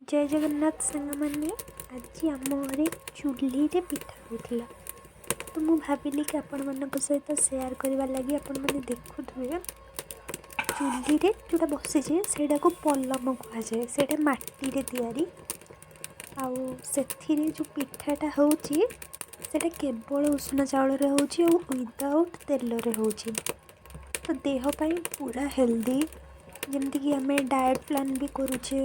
ଜୟ ଜଗନ୍ନାଥ ସାଙ୍ଗମାନେ। ଆଜି ଆମ ଘରେ ଚୁଲିରେ ପିଠା ହେଉଥିଲା, ତ ମୁଁ ଭାବିଲି କି ଆପଣମାନଙ୍କ ସହିତ ସେୟାର କରିବା ଲାଗି। ଆପଣମାନେ ଦେଖୁଥିବେ, ଚୁଲିରେ ଯେଉଁଟା ବସିଛି ସେଇଟାକୁ ପଲମ କୁହାଯାଏ। ସେଇଟା ମାଟିରେ ତିଆରି ଆଉ ସେଥିରେ ଯେଉଁ ପିଠାଟା ହେଉଛି, ସେଇଟା କେବଳ ଉଷୁନା ଚାଉଳରେ ହେଉଛି ଆଉ ୱିଦାଉଟ୍ ତେଲରେ ହେଉଛି, ତ ଦେହ ପାଇଁ ପୁରା ହେଲ୍ଦି। ଯେମିତିକି ଆମେ ଡାଏଟ୍ ପ୍ଲାନ୍ ବି କରୁଛେ,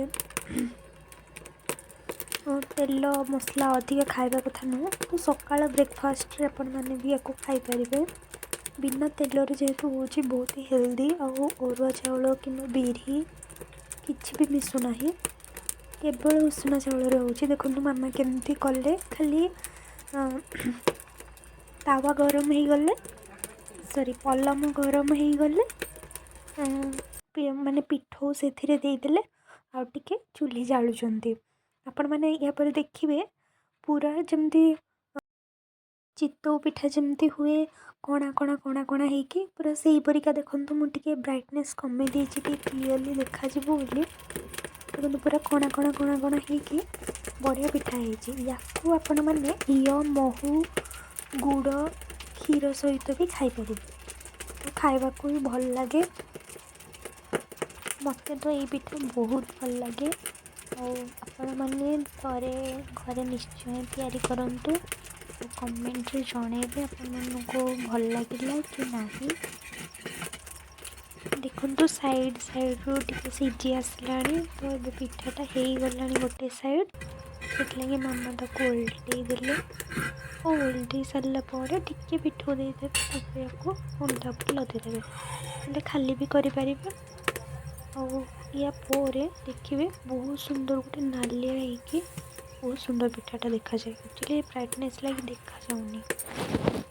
ତେଲ ମସଲା ଅଧିକା ଖାଇବା କଥା ନୁହଁ, ତ ସକାଳ ବ୍ରେକଫାଷ୍ଟରେ ଆପଣମାନେ ବି ୟାକୁ ଖାଇପାରିବେ। ବିନା ତେଲରେ ଯେହେତୁ ହେଉଛି, ବହୁତ ହି ହେଲ୍ଦି। ଆଉ ଅରୁଆ ଚାଉଳ କିମ୍ବା ବିରି କିଛି ବି ମିଶୁନାହିଁ, କେବଳ ଉଷୁନା ଚାଉଳରେ ହେଉଛି। ଦେଖନ୍ତୁ ମାମା କେମିତି କଲେ। ଖାଲି ତାୱା ଗରମ ହେଇଗଲେ, ସରି, ପଲମ ଗରମ ହେଇଗଲେ, ମାନେ ପିଠଉ ସେଥିରେ ଦେଇଦେଲେ ଆଉ ଟିକେ ଚୁଲି ଜାଳୁଛନ୍ତି। ଆପଣମାନେ ୟା ପରେ ଦେଖିବେ, ପୁରା ଯେମିତି ଚିତଉ ପିଠା ଯେମିତି ହୁଏ, କଣା କଣା କଣା କଣା ହେଇକି ପୁରା ସେଇପରିକା। ଦେଖନ୍ତୁ, ମୁଁ ଟିକେ ବ୍ରାଇଟନେସ୍ କମେଇ ଦେଇଛି ଟିକେ କ୍ଲିଅରଲି ଦେଖାଯିବ ବୋଲି। ଦେଖନ୍ତୁ, ପୁରା କଣା କଣା କଣା କଣା ହେଇକି ବଢ଼ିଆ ପିଠା ହେଇଛି। ୟାକୁ ଆପଣମାନେ ଘିଅ, ମହୁ, ଗୁଡ଼, କ୍ଷୀର ସହିତ ବି ଖାଇପାରିବେ। ତ ଖାଇବାକୁ ବି ଭଲ ଲାଗେ। ମୋତେ ତ ଏଇ ପିଠା ବହୁତ ଭଲ ଲାଗେ। ଆଉ ଆପଣମାନେ ଥରେ ଘରେ ନିଶ୍ଚୟ ତିଆରି କରନ୍ତୁ ଆଉ କମେଣ୍ଟରେ ଜଣାଇବେ ଆପଣମାନଙ୍କୁ ଭଲ ଲାଗିଲା କି ନାହିଁ। ଦେଖନ୍ତୁ, ସାଇଡ଼୍ ସାଇଡ଼୍ରୁ ଟିକେ ସିଝି ଆସିଲାଣି, ତ ଏବେ ପିଠାଟା ହେଇଗଲାଣି ଗୋଟେ ସାଇଡ଼୍। ସେଥିଲାଗି ମାମା ତାକୁ ଓଲଟେଇ ଦେଲେ ଆଉ ଓଲଟେଇ ସାରିଲା ପରେ ଟିକେ ପିଠଉ ଦେଇଦେବେ। ତାପରେ ୟାକୁ ପୁଣି ତା ଉପରେ ଲଦେଇଦେବେ, ହେଲେ ଖାଲି ବି କରିପାରିବେ। ଆଉ ୟା ପରେ ଦେଖିବେ, ବହୁତ ସୁନ୍ଦର ଗୋଟେ ନାଲିଆ ହେଇକି ବହୁତ ସୁନ୍ଦର ପିଠାଟା ଦେଖାଯାଏ। ଆକ୍ଚୁଆଲି ବ୍ରାଇଟନେସ୍ ଲାଗି ଦେଖାଯାଉନି।